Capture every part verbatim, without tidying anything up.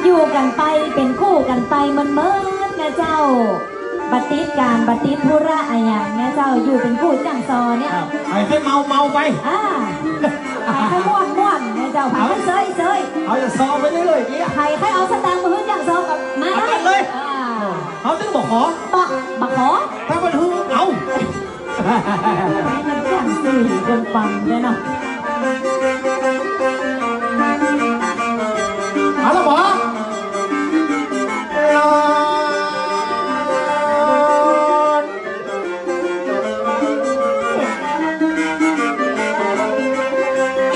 อยู่กั๋นไปเป๋นคู่กั๋นไปเมินๆ นะเจ้า บ่ติดก๋านบ่ติดธุระอะหยังนะเจ้า อยู่เป๋นคู่จ้างซอเนี่ย ครับ ใผใค่เมาเมาไป อ่า ใผใค่ม่วนม่วนนะเจ้า ใผใค่เซยเซย เอาจะซอไปเรื่อยๆ เนี่ย ใผใค่เอาสตางค์มาหื้อจ้างซอก็มาได้ เอาไปเลย อ่า เฮาตึงบ่ขอ บ่ บ่ขอ ถ้ามันหื้อ เอา มันจ้างสี่เกินปังเลยเนาะ เอาละบ่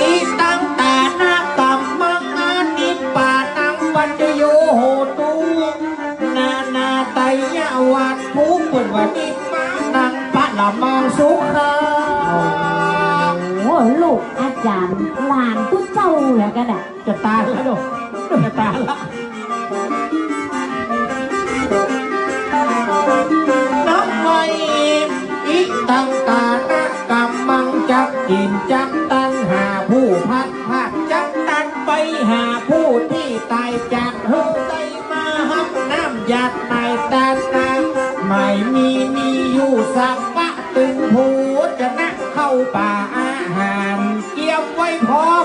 อิตัง ตานะ กัมมัง อนิปปานัง ปัจจโย โหตุ นานาไตยวัตถุ เปิ้นว่านิพพานัง ปรมัง สุขัง โอ้ ลูกอาจ๋ารย์ หลานตุ๊เจ้าเหมือนกั๋นอะ จะต๋ายแล้วเนาะ จะต๋ายละ นับไว้ อิตัง ตานะ กัมมัง จักกิ๋นจักตัน หาผู้พลัดพราก จักตันไปหาผู้ตี้ต๋าย จักหื้อได้มาฮับน้ำหยาดในตานะ ไม่มีมีอยู่สักปะ ตึงโภชนะข้าวป๋าอาหาร เกียมไว้พร้อม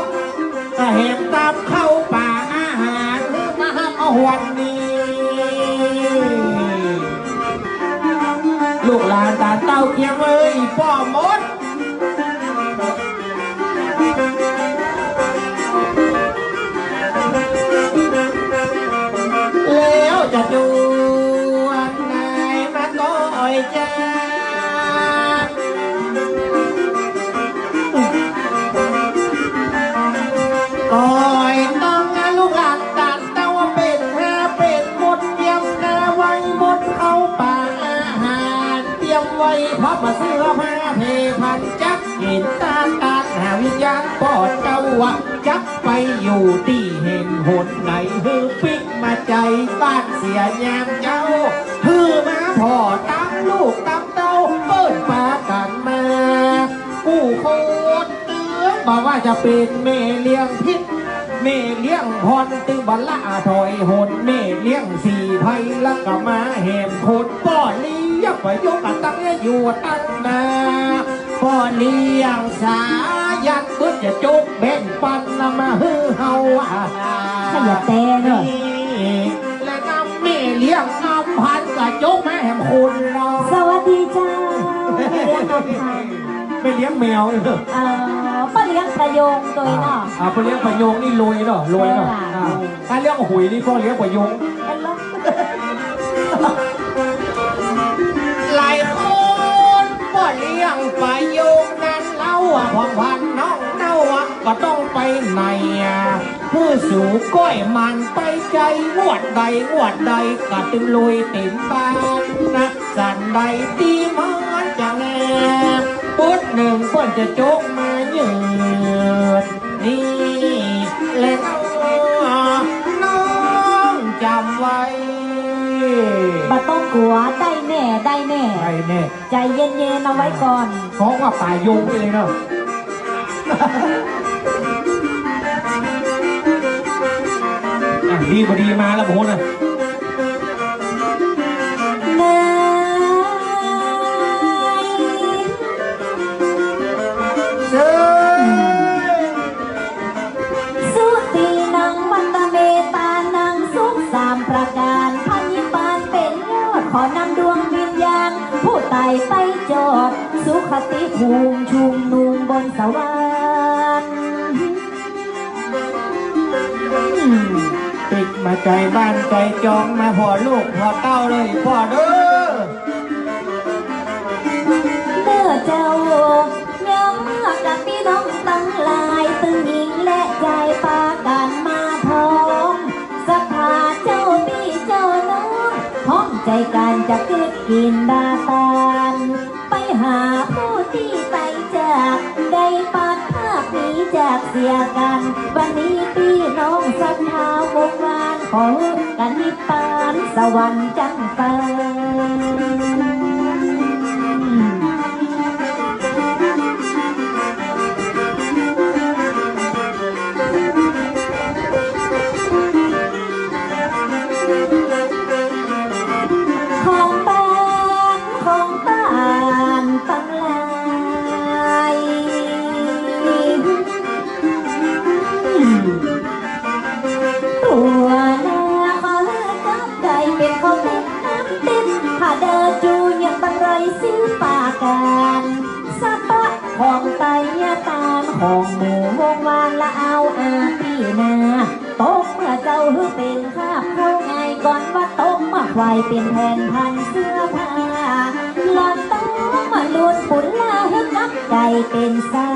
ก็แหมตำข้าวป๋าอาหาร หื้อมาฮับเอาวันนี้ ลูกหลานต๋านเต้าเกียมเอ้ย ป้อหมด แล้วจะจวนไหนมาก็อ่อยจ้า ก็อ่อยต้องลูกหลานต๋านเต้าเป๋นห้าเป๋นหมด เกียมหน้าไว้หมด ข้าวป๋าอาหาร เตรียมไว้พร้อมเสื้อผ้าเพพัน จักกิ๋นตาตาหาวิญญาณป้อเจ้าว่า จักไปอยู่ตี้แห่งหนไหน หื้อปิ๊กมาใจ๋บ้านเสียยามเจ๊า หื้อมาผ่อตำลูกตำเต้า เปิ้นปากั๋นมา กู้คนตึง บ่ว่าจะเป๋นแม่เลี้ยงพิษ แม่เลี้ยงพร ตึงบ่ละถอยหน แม่เลี้ยงสี่ภัย แล้วก็มาแหมคน ป้อเลี้ยงประโยคตังเนี่ยอยู่ตังนา ป้อเลี้ยงสายัน เปิ้นจะจกแบ่งปันนำมาหื้อเฮาอ่ะ ขยันแต่เนอะ นี่และนำแม่เลี้ยงนำพันก็จกมาแหมคนเนาะ สวัสดีเจ้า แม่เลี้ยงนำพัน แม่เลี้ยงแมวเนอะ เอ่อ ป้อเลี้ยงประโยงโตยเนาะ อ่า อ่า ป้อเลี้ยงประโยงนี่รวยเนาะ รวยเนาะ เออ อ่า ถ้าเลี้ยงหุยนี่ป้อเลี้ยงประโยง เห็นไหม หลายคนป้อเลี้ยงประโยงนั้นเล่าว่า ผ่องผันน้องเน่าอ่ะ ก็ต้องไปไหนอ่ะ หื้อสูก้อยหมั่นไปใจ๋ งวดใดงวดใดก็ตึงรวยเต๋มบ้านนะ สันใดตี้มันจะแล ปุ๊ดนึ่งเปิ้นจะจกมายืน นี่แหละน้อง น้องจ๋ำไว้ บ่ต้องกั๋ว ได้แน่ ได้แน่ ได้แน่ ใจ๋เย็นๆ เอาไว้ก่อน ฮ้องว่าป่ายงไปเลยเนาะ อ่ะ ดีบ่ดีมาแล้ว โอ้โหนะ นาย เจ้ย สุตินัง มันตะเมตานัง สุขสามประก๋าน พระนิพพานเป๋นยอด ขอนำดวงวิญญาณ ผู้ต๋ายไปจอด สุคติภูมิ ชุมนุมบนสวรรค์ ปิ๊กมาใจ๋บ้านใจ๋จอง มาผ่อลูกผ่อเต้าเลยป้อเด้อ เมื่อเจ้า ยามเมื่อกับปี้น้องตังหลาย ตึงหญิงและจายปากั๋นมาพร้อม ศรัทธาเจ้าปี้เจ้าน้อง พร้อมใจ๋กั๋นจะกึ๊ดกิ๋นดาตาน ไปหาผู้ตี้ต๋ายจาก ได้ปัดภาคหนีจากเสียกั๋น วันนี้ปี้น้องศรัทธามุ่งมั่น ขอหื้อกั๋นนิพพานสวรรค์จั้นไป ไว้เป๋นแผนผันเสื้อผ้า หล่อนต้องมาลุ้นปุญญาหื้อกำไก๋เป๋นสา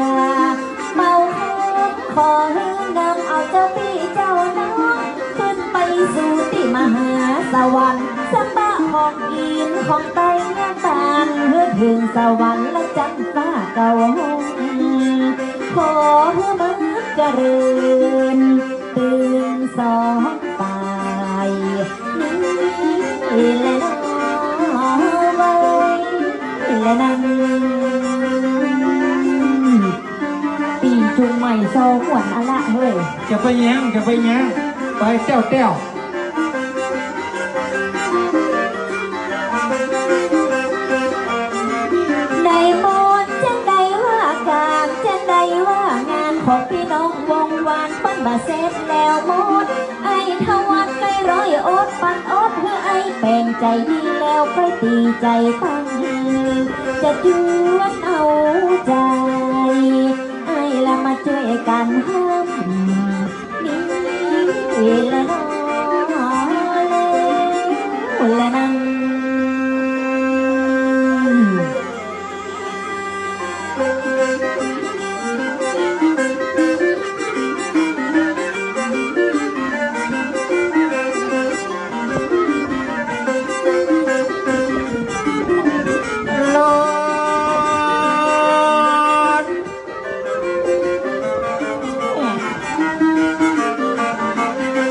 เมาคำขอหื้อนำเอาเจ้าปี้เจ้าน้อง ขึ้นไปสู่ตี้มหาสวรรค์ สำบะของกิ๋นของใต้เมืองตาง หื้อเถิงสวรรค์ละจันทร์ฟ้าเก้าห้อง ขอหื้อมันเจริญ ตื่นสองฝ่ายนี้แลเนาะ เว้ย แลนั้น ปี้จุงใหม่ซอหวนอะละเฮ้ย จะไปแย้ง จะไปแย้ง ไปแต๊วแต๊ว ในหมดจั้นใดว่าก๋าน จั้นใดว่างาน ของปี้น้องวงวานเปิ้นบ่าเสร็จแล้วหมด ไอ้ทวัดใก้ร้อยอดปันอด หื้อไอ้แป๋งใจ๋ดีแล้ว ใก้ตี๋ใจ๋ตั้ง จะจวนเอาใจ๋ ไอ้ละมาจ้วยกั๋นห้ำ นี่แลเนาะ แลนั้น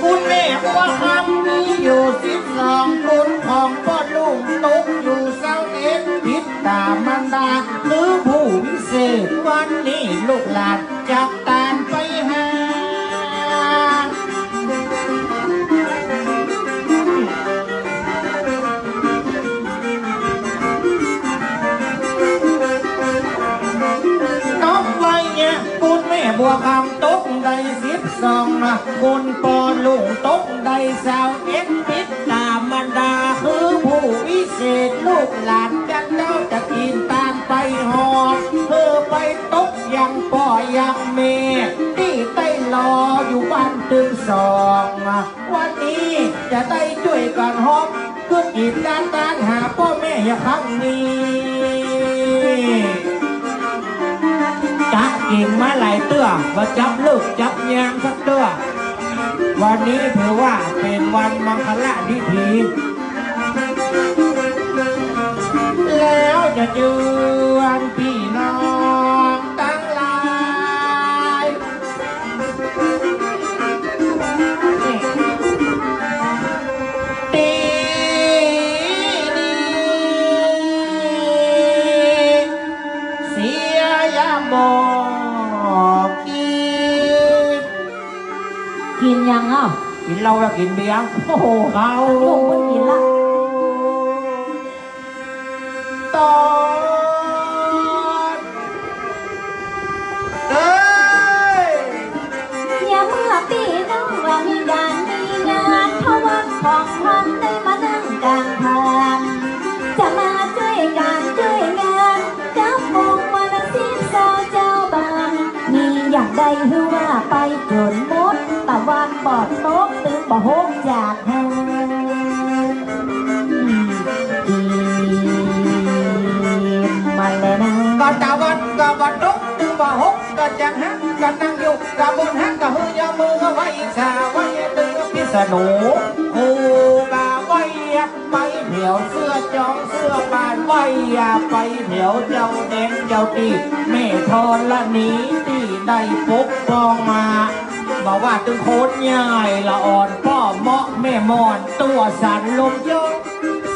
กุนแม่บัวคำมีอยู่สิบสองกุน ของป้อลุงตกอยู่ซาวเอ็ด ปิดต๋ามารดา คือผู้วิเศษ วันนี้ลูกหลานจักตานไปหา ตกไว้เนี่ย กุนแม่บัวคำตกได้สิบสองนะ กุนป้อลุงตกได้ซาวเอ็ด ปิดต๋ามารดา คือผู้วิเศษ ลูกหลานจันเจ้าจะกิ๋นตานไปฮอด คือไปตกยังป้อยังแม่ ตี้ใต้รออยู่บ้านตึงสอง วันนี้จะได้จ้วยกั๋นฮอม คือกิ๋นตานตานหาป้อแม่ยะครั้งนี้ กะกิ๋นมาหลายเตื้อ บ่จับเลิกจับยามสักเตื้อ วันนี้ถือว่าเป๋นวันมังคละพิธี แล้วจะเจือนปี้น้องตังหลาย ตี้นี่เสียยามบ่กิ๋น กิ๋นหยังอ่ะ กิ๋นเหล้าแล้วกิ๋นเบียร์ โอ้โห เขา โอ้โห กิ๋นละ ตอน เอ้ย ยามเมื่อปี้น้องว่ามีก๋านมีงาน ทวัดของมันได้มานึ่งก๋างพาน จะมาจ้วยก๋านจ้วยงาน กับวงวรรณศิลป์ซาวเจ้าบ้าน นี่อยากได้หื้อว่าไปจ๋นหมด ตะวันบ่ตกตึงบ่ฮกจาก มาแล้วนะ ก็ตะวันก็บ่ตก ตึงบ่ฮกก็จักหัก ก็นั่งอยู่กะบนหัก ก็หื้อยกมือไหว้สา ไหว้ตึงพิษณุ ครูบาไหว้ไปแถวเสื้อจองเสื้อปาน ไหว้ไปแถวเจ้าแดนเจ้าตี้ แม่ธรณีตี้ได้ปกป้องมา บ่ว่าตึงคนใหญ่ละอ่อน ป้อเมาะแม่ม่อน ตั๋วสันลมโยก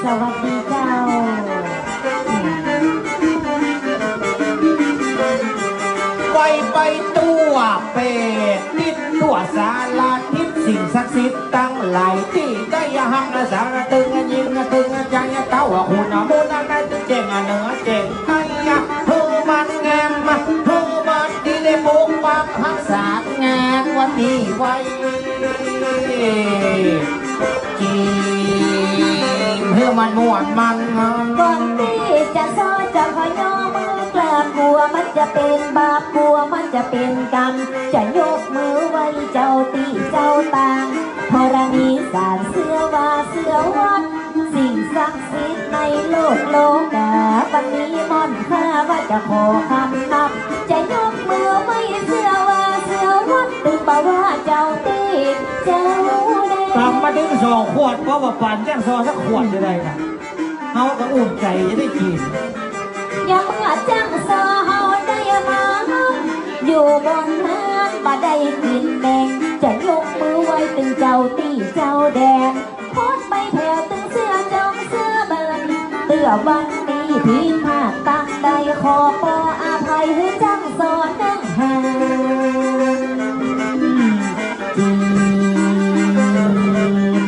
สวัสดีเจ้า ไหว้ไปตั๋วแปดทิศ ตั๋วสารทิศ สิ่งศักดิ์สิทธิ์ตังหลายตี้ ได้หังสารตึงยิงตึงใจ เต้าคุณมูลนั้นแจ้งเหนือแจ้งใต้ หื้อมันงาม หื้อมันดี ได้ปกปักฮักษางานวันนี้ไว้ จีบหื้อมันม่วนมันงาม ก่อนตี้จะซ้อจะขอยกมือกราบ กั๋วมันจะเป๋นบาป กั๋วมันจะเป๋นกรรม จะยกมือไหว้เจ้าตี้เจ้าตาง ธรณีสารเสื้อว่าเสื้อวัด โลก๋า วันนี้ม่อนข้าว่าจะขอคำนับ จะยกมือไหว้เสื้อว่าเสื้อวัด ตึงบ่าว่าเจ้าตี้เจ้าแดน ตำมาตึงสองขวด เพราะว่าปานจ้างซอสักขวดจะได้นะ เฮาก็อุ่นใจ๋จะได้กิ๋น ยามเมื่อจ้างซอเฮาได้มาอยู่บนเฮือนบ่ได้กิ๋นแดง จะยกมือไหว้ตึงเจ้าตี้เจ้าแดน โพสต์ไปแผ่วตึงเสื้อจองเสื้อเบิ่น เตื้อวันนี้ผิดพลาดตังใด ขอปออภัยหื้อจ้างซอนั่งห่าง จี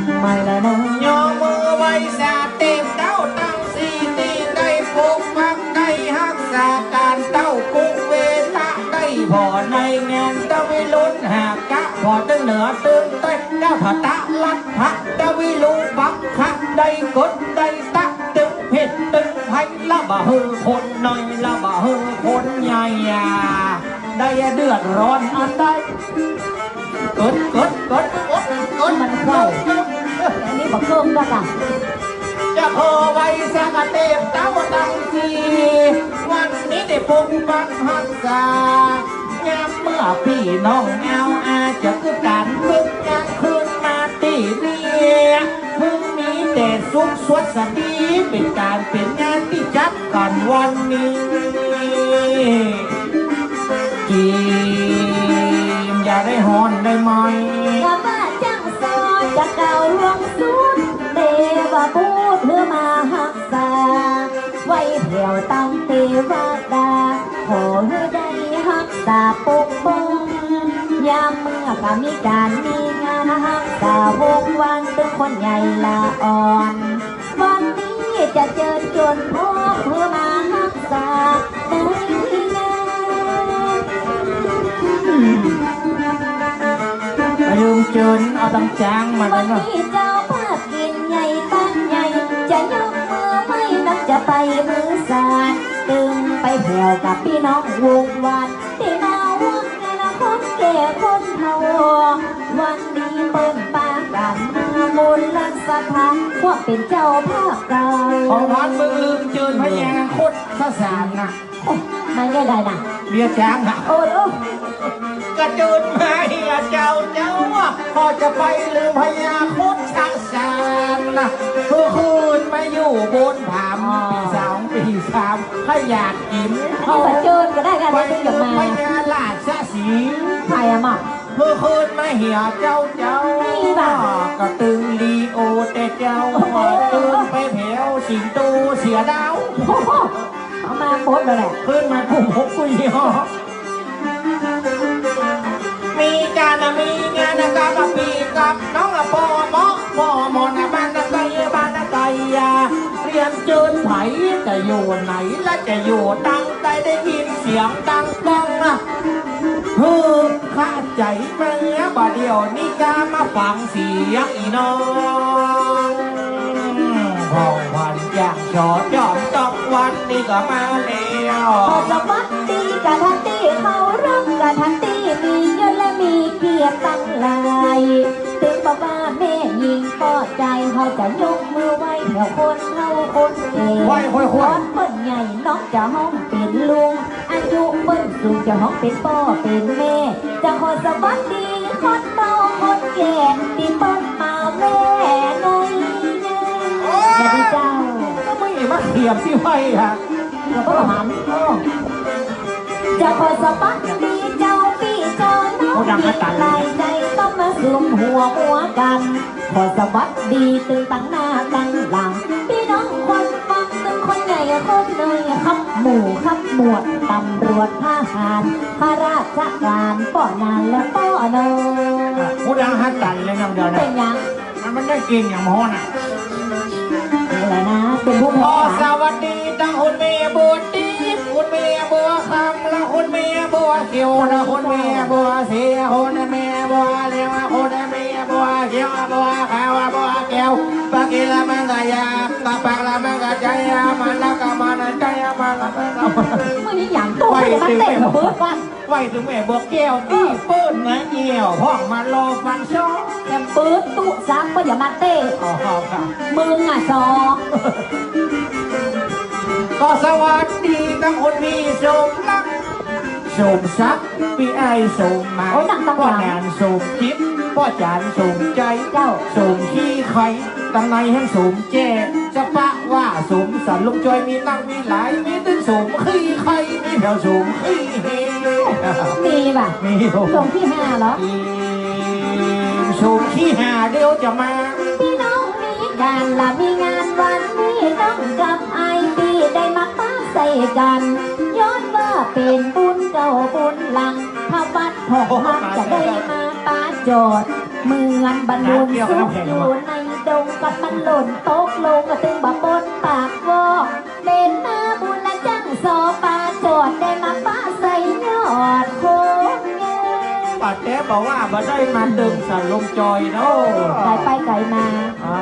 บมาแล้วนะ ยกมือไหว้สาเต็มเต้าตังสี่ตี้ ได้ปกปักได้ฮักษาก๋านเต้ากู้เวลา ได้ผ่อในแงนตะวิรุณหากะ ผ่อตึงเหนือตึงใต้ เจ้าทะตะรัฐะตะวิรูปักขะ ได้กฎได้ตะตึงเพศตึงภัย ละบ่หื้อคนน้อย ละบ่หื้อคนใหญ่อะ ได้เดือดร้อนอันใด กด กด กด กด กด มันเข้า อันนี้บ่เกิ่งดอกอะ จะขอไหว้สักเต็มเต้าตังสี่ วันนี้ได้ปกปักฮักษา ยามเมื่อปี้น้องเหงา อาจจะคือก๋านฝึกงานคืนมาตี้นี่ เพิ่งมีแต่สุขสวัสดี เป๋นก๋านเป๋นงานตี้จัดกั๋นวันนี้ จีมอย่าได้ฮ้อนได้ไหม ว่าบ่าจ้างซอจะกล่าวล่วงสุด เตวะบูตรหื้อมาฮักษา ไหว้แผ่วตามเตวดา ขอหื้อได้ฮักษาปกป้อง ยามเมื่อก็มีก๋านมีงานฮักษาวงวานตึงคนใหญ่ละอ่อน วันนี้จะเจิญจวนพร้อมเพื่อมาฮักษาในงาน ลืมเจิญเอาตังจ๊างมา วันนี้เจ้าภาพกิ๋นใหญ่ตั้งใหญ่ จะยกมือไหว้นักจะไปมือสาน ตึงไปแผ่วกับปี้น้องวงวาน ตี้มาว่างงานคนแก่คนเฒ่า วันนี้เปิ้นปากั๋นมามูลรัฐสภา พวกเป๋นเจ้าภาพเก่า ของพันมึงลืมเจิญพญาครุฑสสารนะ โอ้ มาเนี่ยได้นะ เบียร์จ๊างอะ โอ้โห กระเจิญมาเหียเจ้า เจ้าว่า พอจะไปลืมพญาครุฑสสารนะ เมื่อคืนมาอยู่บนผา อ๋อ ปี๋สองปี๋สาม ใผอยากกิ๋น อันนี้บ่เจิญก็ได้ค่ะ ไป เดี๋ยวจะมา พญาราชสีห์ ใผอะหม่ำ เมื่อคืนมาเหียเจ้า เจ้า นี่บ่ะ ก็ตึงลีโอแต่เจ้า โอ้โห ตึงไปแผ่วสิงโตเสือดาว โอ้โห เอามาหมดเลยแหละ ขึ้นมากุ้มหกกุ้ยเหาะ มีก๋านมีงานกับปี้กับน้อง ปอเหมาะปอหมอน บ้านใก้บ้านใก้อะ เรียนเจิญใผจะอยู่ไหน และจะอยู่ตังใด ได้ยินเสียงดังก้องอะ เฮ้อ คะ ใจ๋แม่ บ่าเดี่ยวนี้จะมาฟังเสียงอี่น้อง ผ่องผันอย่างชอจอมต้องวันนี้ก็มาแล้ว ขอสวัสดีกับท่านตี้เคารพ กับท่านตี้มียศและมีเกียรติตังหลาย ตึงบ่าว่าแม่ญิงป้อจาย เฮาจะยกมือไหว้แผ่วคนเฒ่าคนแก่ ไหว้ ไหว้ ไหว้ ต๋อนเปิ้นใหญ่น้องจะฮ้องเป๋นลุง อายุเปิ้นสูงจะฮ้องเป๋นป้อเป๋นแม่ จะขอสวัสดีคนเฒ่าคนแก่ตี้เปิ้นมาแว่ในงาน โอ้ย สวัสดีเจ้า ก็ไม่มาเขียบตี้ไหว้อะ เดี๋ยวก็หัน โอ้ จะขอสวัสดีเจ้าปี้เจ้าน้อง โอ้ ดังกระตัน ตี้หลายใจ๋ต้องมาสุมหัวหัวกั๋น ขอสวัสดีตึงตังหน้าตังหลัง ปี้น้องคนฟังตึงคนใหญ่คนน้อย ครับหมู่ครับหมวด ตำรวจทหาร ข้าราชก๋าน ป้อนานและป้อนอ อ่ะ ผู้ดังฮักตันเลยน้องเดียวนะ เป๋นหยัง มัน มันได้กลิ่นอย่างฮ้อนอะ อะไรนะ เป๋นผู้ ขอสวัสดีตังคุณแม่บัวติ๊บ คุณแม่บัวคำ และคุณแม่บัวเขียว และคุณแม่บัวสี คุณแม่บัวเหลือง คุณแม่บัวเขียว บัวขาว บัวแก้ว ปากกินแล้วมันก็อยาก ปากแล้วมันก็ใจมัน แล้วก็มันใจมัน แล้วมันก็ มึงนี่หยังโต ไหว้ มันเตะ ตึงแม่ เบิดวัน ไหว้ตึงแม่บัวแก้วตี้เปิ้นนะเหี่ยว ห้องมารอฟังซ้อ แถมปื๊ดตุ๊ซ้ำ บ่อย่ามาเตะ อ๋อ ครับ มึงอะซอ ก็สวัสดีตังคนปี้สมรัก สมศักดิ์ ปี้อ้ายสมหมาย โอ้ย นั่งตังหลัง ป้อหนานสมจิต ป้อจ๋ารย์สมใจ๋ เจ้า สมขี้ใค่ ตังในแฮงสมแจ้ จะปะว่าสมสันลมจอยมีตั้งมีหลาย มีตึงสมขี้ใค่ มีแผวสมขี้เฮ มีบ่ะ มีอยู่ สมขี้ห่าเหรอ อี๋ สมขี้ห่าเดี๋ยวจะมา ปี้น้องมีก๋านละมีงานวันนี้ น้องกับอ้ายปี้ได้มาปะใส่กั๋น ย้อนว่าเป๋นบุญเก่าบุญหลัง พระวัดผ่องฮักจะได้มาปะจอด เหมือนบรรลุนสุขอยู่ในดง กัดมันหล่นตกลงก็ตึงบ่ปนปากวอก เป๋นนาบุญละจั้งสอปะจอด ได้มาปะใส่ยอดโคง ปะแต๊บ่ว่าบ่ได้มาตึงสันลมจอยเนาะ ไก๋ไปไก๋มา อ่า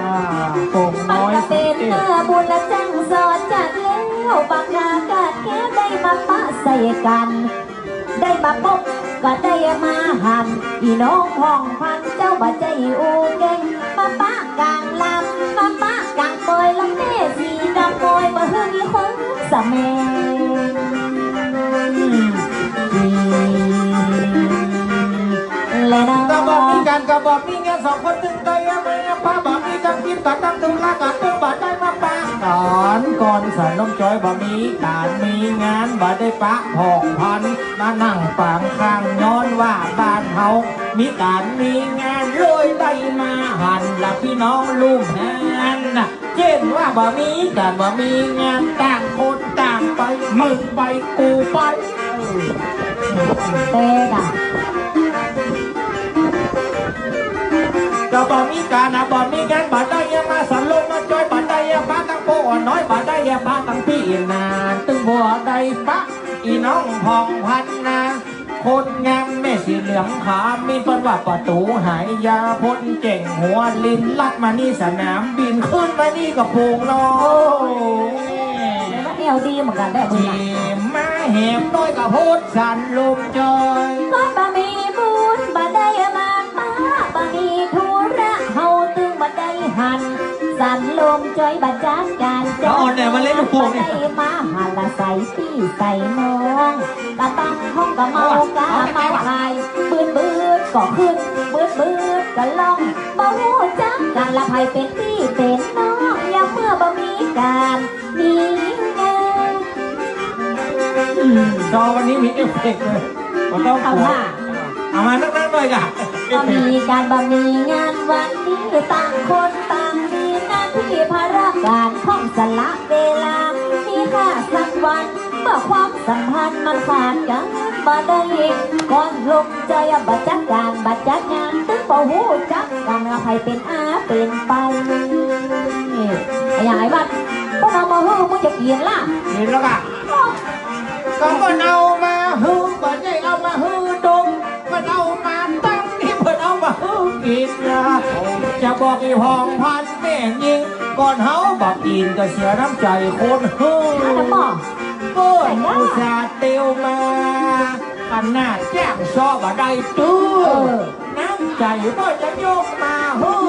โป่งน้อย มันก็เป๋นนาบุญละจั้งสอจัดแล้ว บักหน้ากัดแก้วได้มาปะใส่กั๋น ได้มาปบก็ได้มาหัน อี่น้องผ่องพันเจ้าบ่ใจ้อู้เก่ง มาปะก๋างลำ มาปะก๋างปอย ละแม่สีดำปอย บ่หื้อมีคนสะแมง และนะ ก็บ่มีก๋าน ก็บ่มีงาน สองคนตึงได้มาปะ บ่มีตังกิ๋นก็ตังตึงละกั๋น ตึงบ่ได้มาปะ ต๋อนก่อนสันลมจอยบ่มีก๋านมีงาน บ่ได้ปะผ่องพัน มานั่งปางข้าง ย้อนว่าบ้านเฮามีก๋านมีงาน เลยได้มาหันละปี้น้องลุ่มหันน่ะ เจ้นว่าบ่มีก๋านบ่มีงาน ต่างคนต่างไป มึงไปกูไป เออ เต้นน่ะ ก็บ่มีก๋านนะ บ่มีงาน บ่ได้มาสันลมมาจอย บ่ได้ปะตังโป้อ่อนน้อย บ่ได้ปะตังปี้นาน ตึงบ่ได้ปะ อี่น้องผ่องพันนะ คนงามแม่สีเหลืองขามี เปิ้นว่าประตู๋หายยา พ่นเจ๋งหัวลิน ลัดมานี่สนามบิน ขึ้นมานี่ก็โป่งน้อย โอ้ย แล้วก็แอวดีเหมือนกั๋นแหละมึงน่ะ เจ๋งมาแหมน้อยก็โพดสันลมจอย ก็บ่มีบุญบ่ได้มาปะ บ่มีธุระเฮาตึงบ่ได้หัน สันลมจอยบ่จัดก๋าน เอาเนี่ยมาเล่นลูกโป่งนี่ บ่ได้มาหันละใส่ปี้ใส่น้อง กะตั้งห้องกะเมากะเมาขาย บืดๆ ก็ขึ้น บืดๆ ก็ลง บ่ฮู้จักกั๋นละใผเป๋นปี้เป๋นน้อง ยามเมื่อบ่มีก๋านมีงาน อืม จอวันนี้มีเอฟเฟกต์เลย บ่ต้องกลัว เอามานักๆ หน่อยจ้ะ บ่มีก๋านบ่มีงานวันนี้ ต่างคนต่างมีหน้าตี้ภาระก๋าน ต้องสละเวลา มีค่าสักวัน เมื่อความสัมพันธ์มันขาดกั๋นบ่ได้ ก่อนลมจอยบ่จัดก๋านบ่จัดงาน ตึงบ่ฮู้จักกั๋นว่าใผเป๋นอาเป๋นไป อะหยังไอ้วัด เปิ้นเอามาหื้อ มึงจะกิ๋นละ กิ๋นแล้วก่ะ ก็เปิ้นเอามาหื้อ บ่ใจ้เอามาหื้อดม เปิ้นเอามาตั้งนี่ เปิ้นเอามาหื้อกิ๋นนะ จะบอกอี่ผ่องพันแม่ญิง ก่อนเฮาบ่กิ๋นก็เสียน้ำใจ๋คนหื้อ อ้าว แล้วบ่ เปิ้นอุตส่าห์เตียวมา ขนาดแจ้งซอบ่ได้ตื้อ เออ น้ำใจ๋ก็จะยกมาหื้อ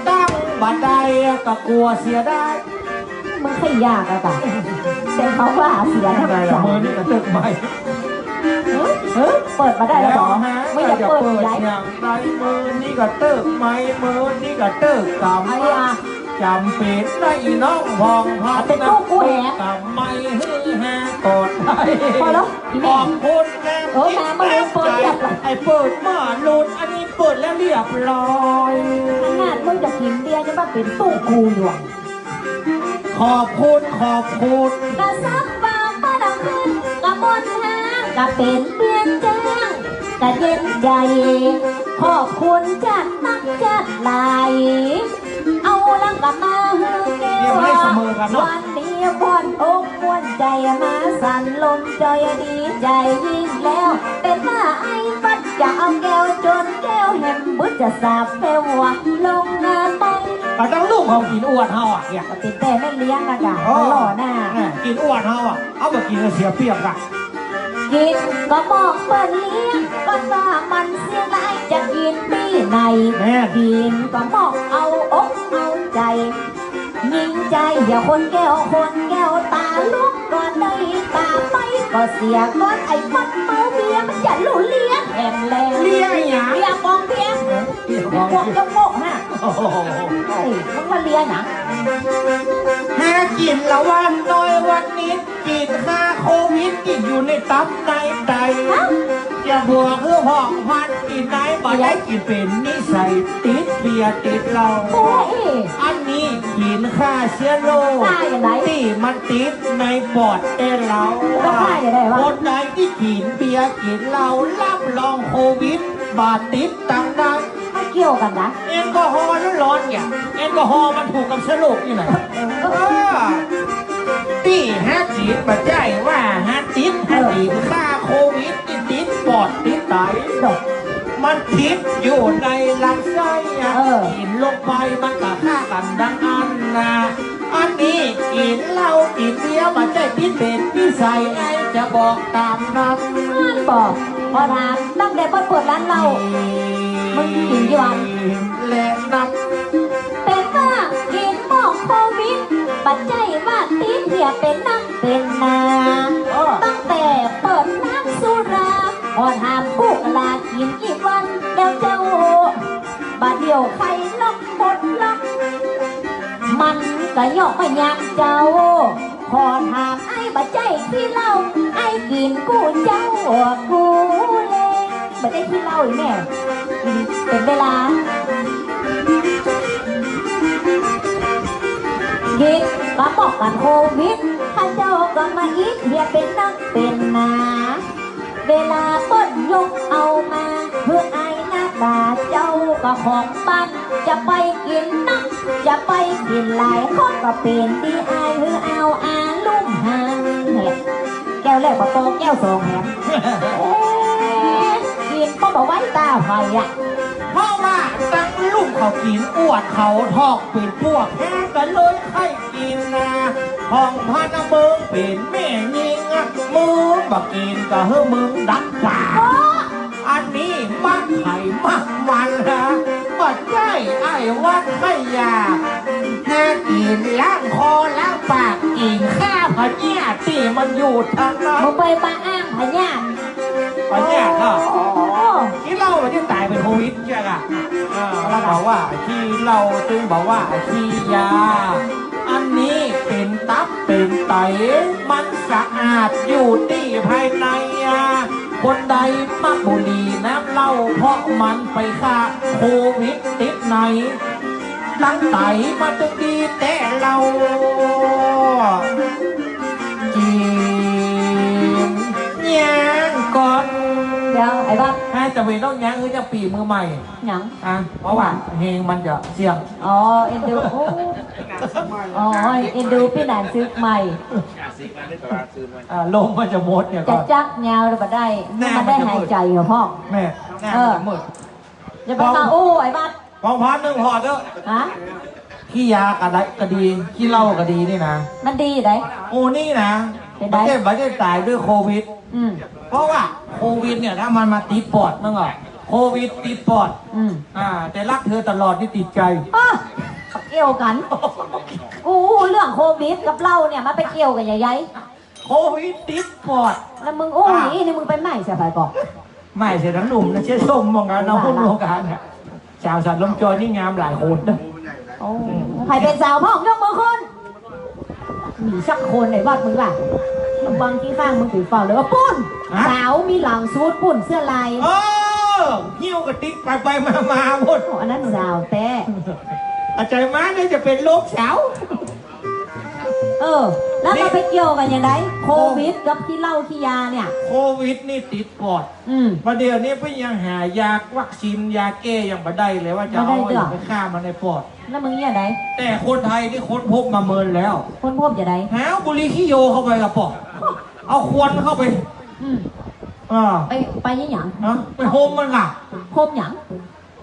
ตั้งบ่ได้ก็กั๋วเสียดาย มึงใค่อยากอะกะ แต่เขาว่าเสียน้ำใจ๋ มือนี่ก็ตึกใหม่ เออ เออ เปิดมาได้แล้วเหรอ แล้วฮะ ไม่อยากเปิด อย่าเปิด ใหญ่ อย่างใด มือนี่ก็ตึกใหม่ มือนี่ก็ตึกกำ ไอ้อะ จ๋ำเป๋นได้น้องผ่องพัน เป๋นตู้กู้แห ตึกกำใหม่หื้อฮากอดได้ พอแล้ว ขอบคุณนะ เออ มา มาเลย เปิดเรียบร้อย ไอ้เปิดมาหลุด อันนี้เปิดแล้วเรียบร้อย ขนาดมึงจะกิ๋นเบียร์ยังมาเป๋นตู้กู้อยู่อะ ขอบคุณ ขอบคุณ กะสักบ่าปะดังขึ้น กะม่วนฮากะเป๋นเบียร์แจ้ง กะเย็นใจ๋ ขอบคุณจัดนักจัดหลาย เอาละกะมาหื้อแก้ว เนี่ยมันได้เสมอกันเนาะ วันนี้ม่วนอกม่วนใจ๋ มาสันลมจอยดีใจ๋ยิ่งแล้ว เป๋นว่าไอ้วัดจะเอาแก้วจนแก้วแหมบึดจะสาบแปลว่าลงงานไป ก็ต้องลูกเขากิ๋นอวดเฮาอะเนี่ย ก็ติดแต่แม่เลี้ยงนะกะ โอ้ หล่อหน้า เนี่ย กิ๋นอวดเฮาอะ เอาบ่กิ๋นก็เสียเปรียบกะ กิ๋นก็บอกเปิ้นเลี้ยง ก็ว่ามันเสียหลายจะกิ๋นตี้ไหน แม่น กิ๋นก็บอกเอาอกเอาใจ๋ ยิงใจ๋อย่าคนแก้ว คนแก้วต๋าลุกก่อน ได้ต๋าไปก็เสียก่อน ไอ้มันเมาเบียร์มันจะฮู้เลียแหมแล เลียอะหยัง เลียกองเบียร์ เลียกองเบียร์ พวกยกโมกฮะ โอ้โห เฮ้ย มึงมาเลียหยัง หากิ๋นละวันน้อยวันนิด กิ๋นฆ่าโควิด กิ๋นอยู่ในตับในไต ฮะ จะบอกหื้อผ่องพันกิ๋นได้บ่ได้ กิ๋นเป๋นนิสัยติดเบียร์ติดเหล้า โอ้ย อันนี้กิ๋นฆ่าเจื้อโรค ฆ่าอย่างไร ตี้มันติดในปอดแก่เฮา แล้วฆ่าอย่างไรวะ คนใดตี้กิ๋นเบียร์กิ๋นเหล้า รับรองโควิดบ่ติดตังนั้น มันเกี่ยวกั๋นนะ แอลกอฮอล์ร้อนๆ เนี่ย แอลกอฮอล์มันถูกกับเจื้อโรคนี่แหละ เออ ตี้หากิ๋นบ่ใจ้ว่าหาติด หากิ๋นฆ่าโควิด ตี้ติดปอดติดไต มันติดอยู่ในลำไส้อะ เออ กิ๋นลงไปมันก็ฆ่ากั๋นดังอั้นนะ อันนี้กิ๋นเหล้ากิ๋นเบียร์บ่ใจ้ตี้เป๋นนิสัย ไอ้จะบอกต๋ามนั้น มันบอก ขอถาม ตั้งแต่เปิ้นเปิดร้านเหล้า มึงกิ๋นกี่วัน และนับ เป๋นว่ากิ๋นหมอกโควิด บ่ใจ้ว่าติดเหียเป๋นนักเป๋นหนา เออ ตั้งแต่เปิดร้านสุรา ขอถามปุกลากิ๋นกี่วันแล้วเจ้า บ่าเดี่ยวใค่ล็อกหมดล็อก มันก็ยอกบ่ยังเจ้า ขอถามไอ้บ่ใจ้ขี้เหล้า ไอ้กิ๋นกู้เจ้ากู้แล บ่ใจ้ขี้เหล้าอีแม่ กิ๋นเป๋นเวลา กิ๋นก็ป้องกั๋นโควิด ข้าเจ้าก็มาอิดเหียเป๋นนักเป๋นหนา เวลาเปิ้นยกเอามาหื้ออ้ายหน้าต๋าเจ้าก็ของปัน จะไปกิ๋นนัก จะไปกิ๋นหลาย ข้อก็เป๋นดีอ้ายหื้อเอาอาลุ่มหันแหม แก้วแรกบ่ปอ แก้วสองแหม เอ๊ะ กิ๋นก็บ่ไว้ต๋าใผอะ เพราะว่าตังลุ่มเขากิ๋นอวดเขาทอกเป๋นพวกแท้ก็เลยใค่ กิ๋นนา ของพระนเมืองเป๋นแม่ญิงอะ มึงบ่กิ๋นก็หื้อมึงดับปาก อันนี้มักใผมักมันนะ บ่ใจ้ไอ้วัดไข้ยา หากิ๋นล้างคอล้างปาก กิ๋นฆ่าพยาธิตี้มันอยู่ตังนั้น มึงไปบ่าอ้างพยาธิ พยาธิเหรอ โอ้ ขี้เหล้ามันจะต๋ายเป๋นโควิด ใจ้ก่ะ อ่า แล้วบอกว่าขี้เหล้า ตึงบอกว่าขี้ยา อันนี้เป๋นตับเป๋นไต มันสะอาดอยู่ตี้ภายในอ่ะ คนใดมักบุหรี่น้ำเหล้า เพราะมันไปฆ่าโควิดติดใน ตังไตมันจึงดีแต๊เล่า กิ๋นยังก่อน เดี๋ยว ไอ้บัก ฮะ จะไปต้องยัง เออ จะปี๋มือใหม่ หยัง อ่ะ เพราะว่าเพลงมันจะเสี่ยง อ๋อ เอ็นดู โอ้ อ๋อ เอ็นดูปี้หนานศึกใหม่ อ่า ลมมันจะหมดเนี่ย จะ ก่อน จั๊กยาวเลยบ่ได้ แน่ มันได้ มันจะ หายใจ๋เหรอพ่อ แม่ แน่ เออ มันจะหมด อย่าไป ของ กะอู้ ไอ้บัด ของพันนึ่งพอเต๊อะ ฮะ ขี้ยาก็ได้ ก็ดี ขี้เหล้าก็ดีนี่นะ มันดีได โอ้ นี่นะ เป๋นได บ่ใจ้ บ่ใจ้ต๋ายด้วยโควิด อืม เพราะว่าโควิดเนี่ย ถ้ามันมาติดปอด มึงอ่ะ โควิดติดปอด อืม อ่า แต่ฮักเธอตลอดนี่ติดใจ๋ อ้อ เกี่ยวกั๋น อู้ เรื่องโควิดกับเหล้าเนี่ย มันไปเกี่ยวกั๋นยังไง โควิดติดปอด แล้วมึงอู้ อ่า อย่างอี้นี่มึงไปใหม่ใส่ใผก่อ ใหม่ใส่ตังหนุ่มนะ เจ๊ส้มมองกันนะ ว่าละ หุ้นวงการเนี่ย สาวสัตว์ลมจอยนี่งามหลายคนนะ โอ้ ใผเป๋นสาวพ่อง ยกมือขึ้น มีสักคนไหนวัดมึงล่ะ บางทีข้างมึงถือเป่าเลยว่าปุ้น ฮะ สาวมีหลังสูทปุ้นเสื้อลาย เออ หิ้วกระติกไปไปมามาหมด โอ้ อันนั้นสาวแต๊ อาจารย์ม้าเนี่ยจะเป๋นโรคสาว เออ แล้วมันไปเกี่ยวกั๋นยังไง โควิดกับขี้เหล้าขี้ยาเนี่ย โควิดนี่ติดปอด อืม ประเดี๋ยวนี้เปิ้นยังหายาวัคซีนยาแก้ยังบ่ได้เลย ว่าจะเอา บ่ได้เตื้อ ไปฆ่ามันในปอด แล้วมึงเนี่ยได แต่คนไทยนี่ค้นพบมาเมินแล้ว ค้นพบจะได หาบุหรี่ขี้โยเข้าไปกะปอด เอาควันเข้าไป อืม อ่า ไป ไปยี่หยัง ฮะ ไปโฮมมันก่ะ โฮมหยัง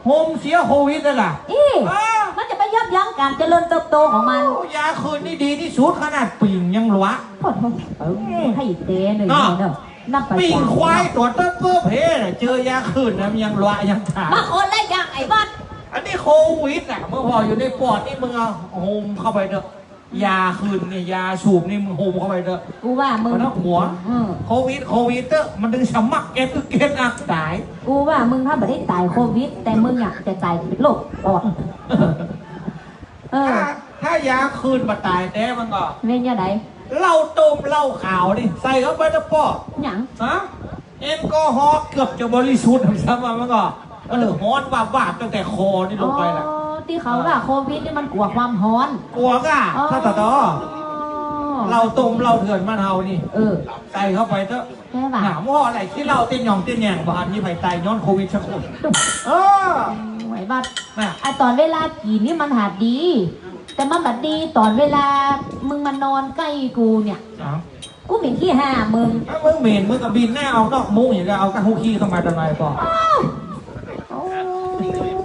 โฮมเสียโควิดนั่นน่ะ อี้ อ่า มันจะไปยับยั้งก๋านเจริญเติบโตของมัน โอ้ ยาคืนนี่ดีตี้สุด ขนาดปิ่งยังหลัว โอ้โห เออ อืม ให้เต๋หนึ่ง เนาะ เนาะ นับไป ปิ่งควายตั๋วเต๊อะเป๊อะเพน่ะ เจอยาคืนนะ มันยังหลัวยังถาม มาคนละอย่างไอ้บัด อันนี้โควิดน่ะ มึงผ่ออยู่ในปอดนี่ มึงเอาโฮมเข้าไปเต๊อะ ยาคืนนี่ ยาสูบนี่ มึงโฮมเข้าไปเต๊อะ กูว่ามึง มันน่ากลัว อืม โควิด โควิดเต๊อะ มันตึงสมัครเก็บ เก็บอักต๋าย กูว่ามึงถ้าบ่ได้ต๋ายโควิด แต่มึงอยากจะต๋ายโรคปอด เออ ถ้า ถ้ายาคืนบ่ต๋ายแต๊มันก็ เป๋นจะใด เหล้าต้มเหล้าขาวนี่ ใส่เข้าไปเต๊อะป้อ หยัง ฮะ แอลกอฮอล์เกือบจะบริสุทธิ์ซ้ำว่ามันก็ เออ ฮ้อนวาบๆ ตั้งแต่คอนี่ลงไปละ อ๋อ ตี้เขาว่าโควิดนี่มันกั๋วความฮ้อน กั๋วก้า อ๋อ ถ้าต่อ เหล้าต้มเหล้าเถื่อนบ้านเฮานี่ เออ ใส่เข้าไปเต๊อะ ใจ้บ่ะ หาหม้ออะไร ขี้เหล้าเต้นหย่องเต้นแหย่ง บ่หันมีใผต๋ายย้อนโควิดสักคน เออ โอ้ย บัด น่ะ ไอ้ต๋อนเวลากิ๋นนี่มันหาดี แต่มันบ่ดีต๋อนเวลามึงมานอนใก้กูเนี่ย อ้าว กูเหม็นขี้ห่ามึง ถ้ามึงเหม็น มึงก็บินหน้าออกนอกมุ้งอย่างเดียว เอาก้าหูขี้เข้ามาตะไนปอ อ้าว โอ้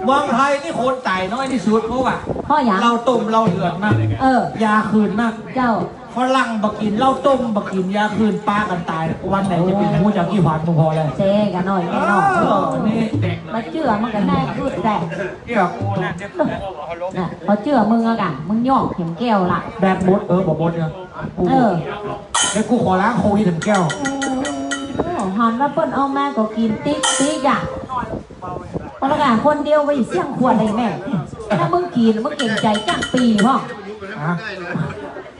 เมืองไทยนี่คนต๋ายน้อยตี้สุด เพราะว่า เพราะหยัง เหล้าต้มเหล้าเถื่อนมาก เออ ยาคืนมาก เจ้า ฝรั่งบ่กิ๋นเหล้าต้ม บ่กิ๋นยาคืน ปากั๋นต๋าย วันไหนจะเป๋น โอ้ ฮู้จักกี่พัน มึงผ่อแล้ว เจ๊กะน้อยแน่นอน เออ นี่ บ่เจื้อมึงกะแน่กึ๊ดแต๊ เจื้อกูนะ น่ะ พอเจื้อมึงอะกะ มึงยอกเข็มแก้วละ แบตหมด เออ บ่หมดเนี่ย กู เออ เดี๋ยวกูขอล้างโควิดเข็มแก้ว โอ้โห หันว่าเปิ้นเอามาก็กิ๋นติ๊กติ๊กอะ เอาละกะ คนเดียวไว้เสี้ยงขวดเลยแม่ ถ้ามึงกิ๋น มึงเก๋งใจ๋จ้างปี๋พ่อง ฮะ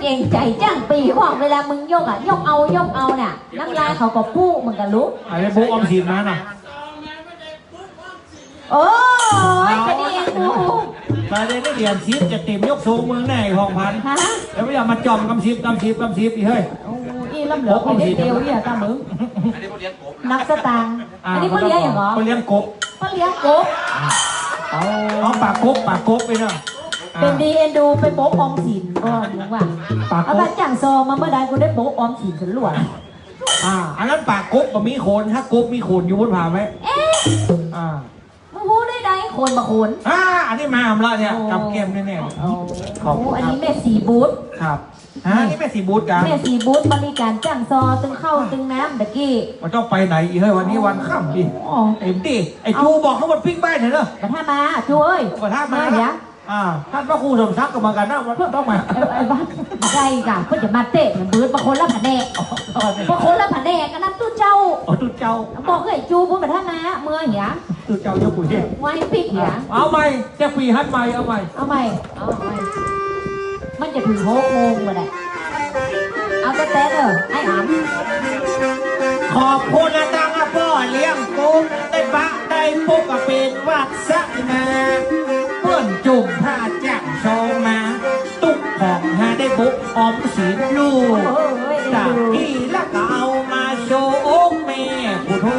เก๋งใจ๋จ้างปี๋พ่อง เวลามึงยกอะ ยกเอา ยกเอาน่ะ น้ำลายเขาก็ปู๊เหมือนกั๋นลูก ไอ้โบ๊ะออมสินมาน่ะ โอ้ย จะดีเองดู มาเดี๋ยวนี้เหรียญสิบจะเต๋มยกสูงมึงแน่ ไอ้ผ่องพัน ฮะ แล้วไม่อยากมาจ่อมกำสิบ กำสิบ กำสิบ อีเฮ้ย โอ้ย อี้ล้ำเหลือคนเดียวอี้อะ ตามึง นับสตางค์ อ่า อันนี้เปิ้นเลี้ยงหยังเหรอ เปิ้นเลี้ยงกบ เปิ้นเลี้ยงกบ เอา เอาป๋ากบ ป๋ากบไปเนาะ อ่า เป๋นดีเอ็นดู ไปโบ๊ะออมสินก่อน มึงว่า ป๋ากบ เอาไปจ้างซอมาเมื่อใด กูได้โบ๊ะออมสินสลวย อ่า อันนั้นป๋ากบบ่มีขน ถ้ากบมีขนอยู่บนผาไหม เอ๊ะ อ่า มึงฮู้ได้ได ขนบ่ขน อ่า อันนี้มาอำละเนี่ย โอ้ กับแก้มแน่ๆ โอ้ ขอบคุณครับ โอ้ อันนี้แม่สีบุตร ครับ ฮะ นี่แม่สีบุตรกะ แม่สีบุตรบริก๋านจ้างซอ ตึงข้าวตึงน้ำตะกี้ มันต้องไปไหนอีกเฮ้ย วันนี้วันค่ำดิ โอ้ เอ็มดิ ไอ้จูบอกเขาว่าปิ๊กบ้านเถอะเนอะ บ่ถ้ามา จูเอ้ย บ่ถ้ามา เออ เดี๋ยว อ่า ต้านพระครูสมศักดิ์ก็เหมือนกั๋นนะ มันต้องมา เออ ไอ้บ้า ได้กะ เปิ้นจะมาเต๊ะเหมือนเปิ้น บางคนละแผนก อ๋อ บางคนละแผนก อันนั้นตุ๊เจ้า อ๋อ ตุ๊เจ้า บอกเอ้ยจู เปิ้นบ่ถ้ามา เมื่อเหีย ตุ๊เจ้ายกหูเหีย ไว้ปิ๊กเหีย เอาใหม่ จะปีหัดใหม่ เอาใหม่ เอาใหม่ เอาใหม่ มันจะเถิงหกโมงบ่ได้ เอาแต๊ๆ เด้อ ไอ้อ๋ำ ขอบคุณนะตังป้อเลี้ยงกบ ได้ปะได้ปุ๊กก็เป๋นวาสนา เปิ้นจุ่มผ้าจ้างซอมา ตุ๊กของหาได้โบ๊ะออมสินลูก โอ้ย จากที่ละก็เอามาโชว์อกแม่ผู้ถู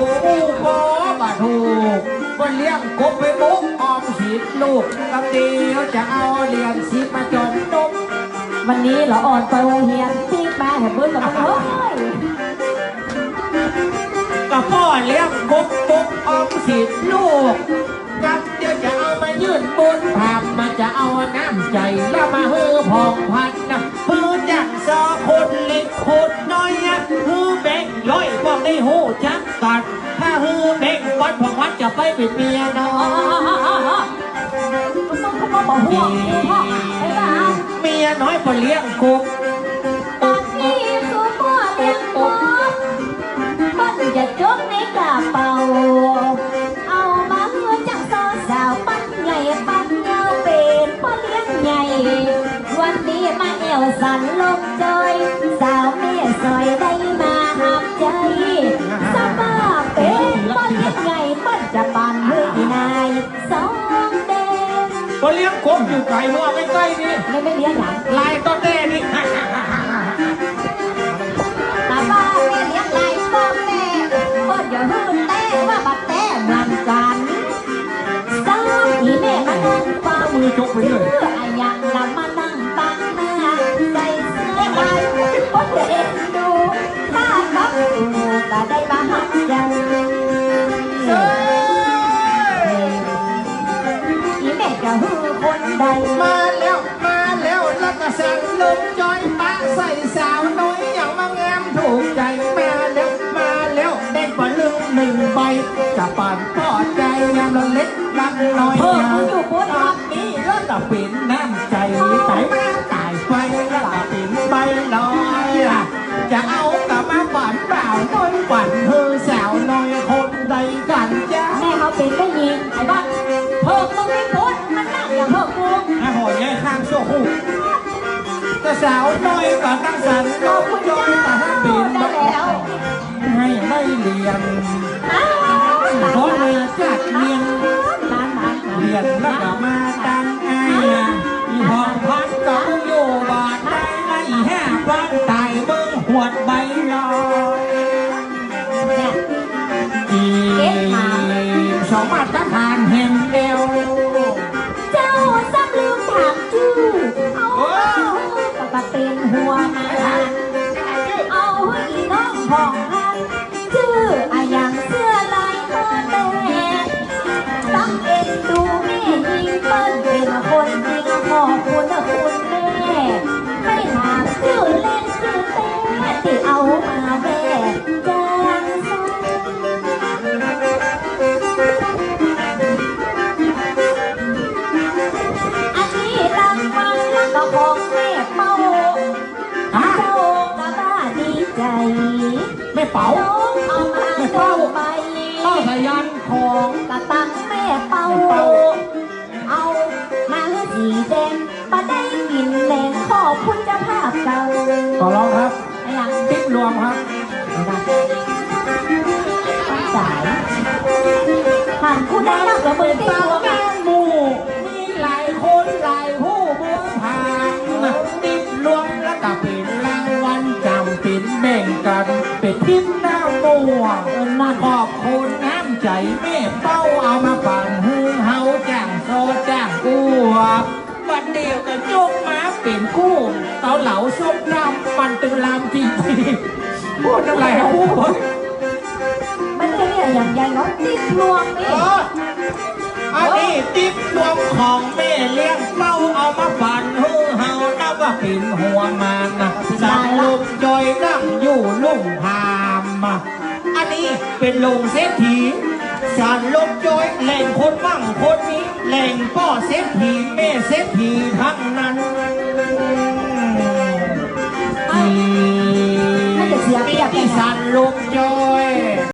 ก ผู้บ่ถูก เปิ้นเลี้ยงกบไปโบ๊ะออมสินลูก กำเดียวจะเอาเหรียญสิบมาจ่อมนม วันนี้ละอ่อนไปโฮงเฮียน ปิ๊กมาแหมเปิ้นละมึงเฮ้ย ก็ป้อเลี้ยงกบ โบ๊ะออมสินลูก กำเดียวจะเอามายื่นบุญ พร่ำมาจะเอาน้ำใจ๋ แล้วมาหื้อผ่องพันนะ หื้อจ้างซอคนเล็กคนน้อยอะ หื้อแบงค์ร้อย พวกได้ฮู้จักกั๋น ถ้าหื้อแบงค์ร้อย ผ่องพันจะไปเป๋นเมียน้อย มึงก็มาบ่ห่วงกูพ่องอะ ไปบ้า เมียน้อยป้อเลี้ยงกบ บัดนี้คือป้อเลี้ยงกบ เปิ้นจะจกในกระเป๋า เอามาหื้อจ้างซอสาว ปันใหญ่ปันยาว เป๋นป้อเลี้ยงใหญ่ วันนี้มาแอ่วสันลมจอย สาวแม่สอยได้มาหับใจ๊ สะบ้าเป๋นป้อเลี้ยงใหญ่ เปิ้นจะปันหื้ออีนาย สองเด้ง ป้อเลี้ยงกบอยู่ไก๋ มึงเอาใก้ๆ นี่ ไม่ ไม่เลี้ยงหยัง ลายต๊อแต้นี่ ตาบ้าแม่เลี้ยงลายต๊อแต้ เปิ้นอย่าหื้อแต้ ว่าบ่าแต้เหมือนกั๋น สองอีแม่มานั่งฟัง มือจกไปเรื่อย จื้ออะหยังละมานั่งบังหน้า ใส่เสื้อลาย เปิ้นจะเอ็นดู ถ้ากับกูก็ได้มาหักใจ๋ เอ้ย อีแม่จะหื้อคนใด มาแล้ว มาแล้ว แล้วก็สันลมจอย ปะใส่สาวน้อย อย่างมางามถูกใจ๋ มาแล้ว มาแล้ว ได้ปะลึงหนึ่งใบ จะปันป้อใจ๋ ยามละเล็กละน้อย เออ นะ มึงอยู่ปุ๊บ อันนี้ละก็เป๋นน้ำใจ๋ ต๋ายมาต๋ายไป ละก็เป๋นใบลอยอะ จะเอาก็มาปั๋นบ่าวน้อย ปั๋นหื้อสาวน้อยคนใดกั๋นจ๊ะ แม่เขาเป๋นแม่ญิง ไอ้บ้า เผิกมึงไม่ปุ๊บ มันนั่งอย่างเผิกกู อ่ะ โห ยายข้างชั่วคู่ แต่สาวน้อยก็ตั้งสัน ขอบคุณจ้า จ้อยก็ให้เป๋น ได้แล้ว ให้ได้เรียน อ้าว ขอมาจากเรียน มา มา มา เรียนแล้วก็มาตั้งอ้ายอะ อีห้องพันก็อยู่บ่ได้ละ อีห้าพันต๋ายเบิ่งหวดใบลอย เนี่ย อี เก็บมา สองมาตรฐานแห่งเดียว เจ้าซ้ำลืมถามจื้อ เอา โอ้ ก็เป๋นหัวหน้า เอาอีน้องของท่าน จื้ออะหยังเสื้อลายมาแต่ ตั้งเอ็นดูแม่ญิงเปิ้น เป๋นคนจริงขอบคุณนะคุณแม่ ไม่ถามจื้อเล่นจื้อแต๊ ตี้เอามาแว่ จังซั้น อันนี้รางวัลละก็ของแม่เป้า ฮะ เจ้าก็บ้าดีใจ๋ แม่เป้า เจ้าเอามา แม่เป้า ดอกใบ เป้าสายัณ ของกะตังแม่เป้า แม่เป้า เอามาหื้อสีแดง บ่ได้กิ๋นแหลง ขอบคุณเจ้าภาพเก่า ขอร้องครับ อะหยัง ติ๊บรวมครับ สาย หันกูได้นักเหลือมึงติ๊บรวมอะ หมู่ มีหลายคนหลายผู้บ่ผ่าน ติ๊บรวมแล้วก็เป๋นรางวัล จ๋ำเป๋นแบ่งกั๋น เป๋นติ๊บหน้าหมู่ เออ นั่น ขอบคุณน้ำใจ๋แม่เป้า เอามาปั๋นหื้อเฮาจ้างซอจ้างอวบ บัดเดี่ยวก็จบมาเป๋นกู้เกาเหลาส้มตำ มันตึงลำจริงๆ พูดอะไรอะพูด มันจะเนี่ยอย่างใหญ่เนาะ ติ๊บรวมนี่ เออ อันนี้ติ๊บรวมของแม่เลี้ยงเป้า เอามาปั๋นหื้อเฮา นับว่าเป๋นหัวหมากนะ สารลมจอยนั่งอยู่ลุ่มพามอะ อันนี้เป๋นลุงเศรษฐี สารลมจอย แหล่งคนมั่งคนมี แหล่งป้อเศรษฐี แม่เศรษฐีทั้งนั้น เอ้า น่าจะเสียเปรียบ นี่สารลมจอย